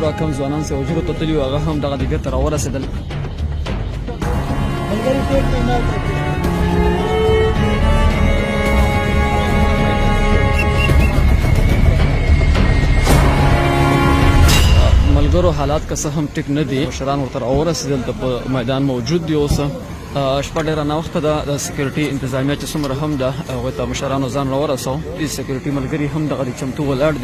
ملګرو کم ځوانان چې حجرو ته تللي وو، هغه هم دغه دي بیرته راورسېدل. ملګرو، حالات که څه هم ټیک نه دي، مشران ورته راورسېدل، د په میدان موجود دي. اوس شپه ډېره ناوخته ده. د سکیورټي انتظامیه چې څومره هم ده، هغوی ته مشرانو ځان راورسو. د سکیورټي ملګري هم دغه دي چمتو ولاړ دي.